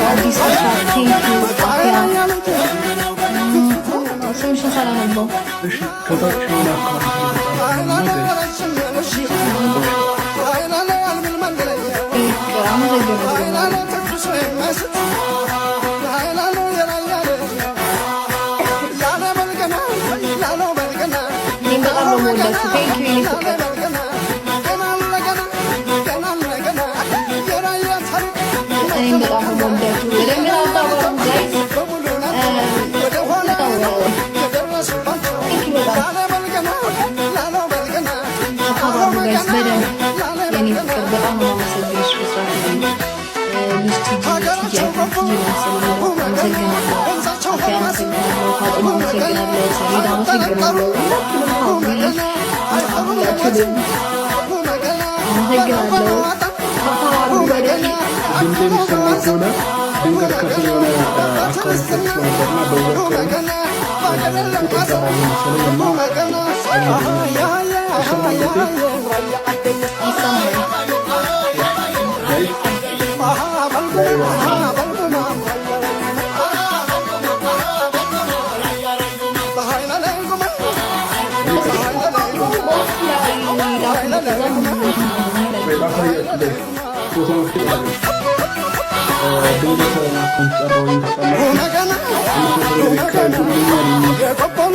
አዲስ ብስራት፣ thank you ጣፊያ። ስምሽን ሳላነበው። እሺ፣ ከታች የሆነ account አመሰግናለሁ። እኔም በጣም ነው የምወዳችሁ። Thank you የኔ ፍቅር። እኔም በጣም ነው የምወዳችሁ። በደንብ ታብታቡ guys። Thank you በጣም። ታብታቡ guys በደንብ። የኔ ፍቅር፣ በጣም ነው የማመሰግንሽ። ብስራት፣ ልጅ ቲጂ፣ ቲጂ ቲጂ መሰለኝ፣ አመሰግናለሁ። አፊ አመሰግናለሁ። ፋጡማ አመሰግናለሁ። ሰሪድ አመሰግናለሁ። ሁላችሁንም family ሁላችሁንም አመሰግናለሁ። Tap tap አድርጉ በደንብ። ድምፅ የሚሰማ ከሆነ ድንገት ከስር የሆነ account ከፍቶ ነበርና በዛ account ቁጥር ጠራኝ መሰለኝ እና ይሰማል ድምፄ? ይሰማል። Guys፣ live አለ። በውስጥ ላይ ላኩልኝ። ከዛ ወይ ላሳያችሁ guys፣ ፎቶ መፍትሄ አለ። ድንገት account ጠራ ወይም ታውቃላችሁ፣ 500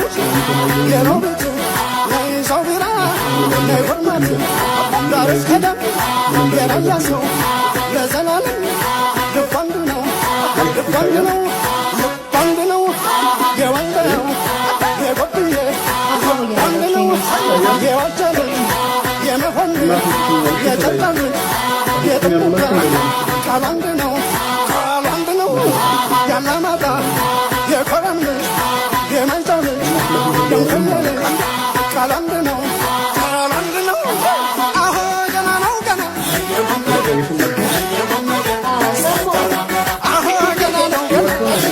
ብር ቤት ከጉልኛል እንትን አየሁኝ። ምን እንዳደረገ ይታያል። Tap tap እያደረጋችሁ የኔ እናቶች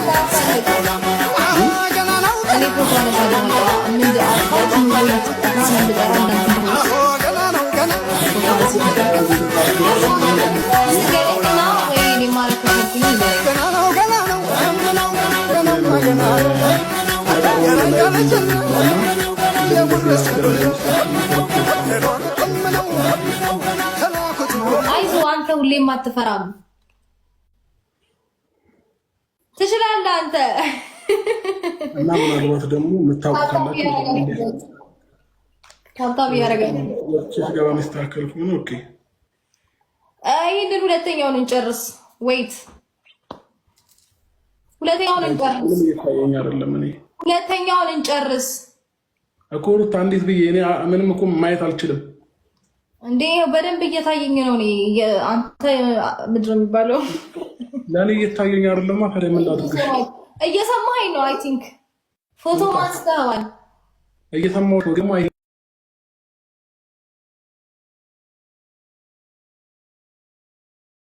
ያልሽ ተለያዩ። እየሰማሽ ነው? እኔ ፎቶ አነሳለሁ። ምን ምን ምን ብጠራ እንዳትሆን ፎቶ አንስቼ ንገረኝና ወይ እኔ ማለት ከቻልኩኝ ንገረኝ። በጣም live እና እንደዚህ ነገር ላይ አይዞህ አንተ ሁሌም አትፈራም። ትችላለህ አንተ። እና ምናልባት ደግሞ የምታውቁ ካላችሁ Tap tap እያደረገ ወጥቼ ስገባ መስተካከል ከሆነ okay። ይህንን ሁለተኛውን እንጨርስ። Wait፣ ሁለተኛውን እንጨርስ። ምንም እየታየኝ አይደለም። እኔ ሁለተኛውን እንጨርስ። እኮ ሩታ፣ እንዴት ብዬ? እኔ ምንም እኮ ማየት አልችልም። እንዴ፣ በደንብ እየታየኝ ነው። እኔ አንተ ምንድን ነው የሚባለው? ለእኔ እየታየኝ አይደለማ። ታዲያ ምን ላድርግሽ? እየሰማኸኝ ነው? I think ፎቶ አንስተኸዋል። እየሰማሁት ነው ደግሞ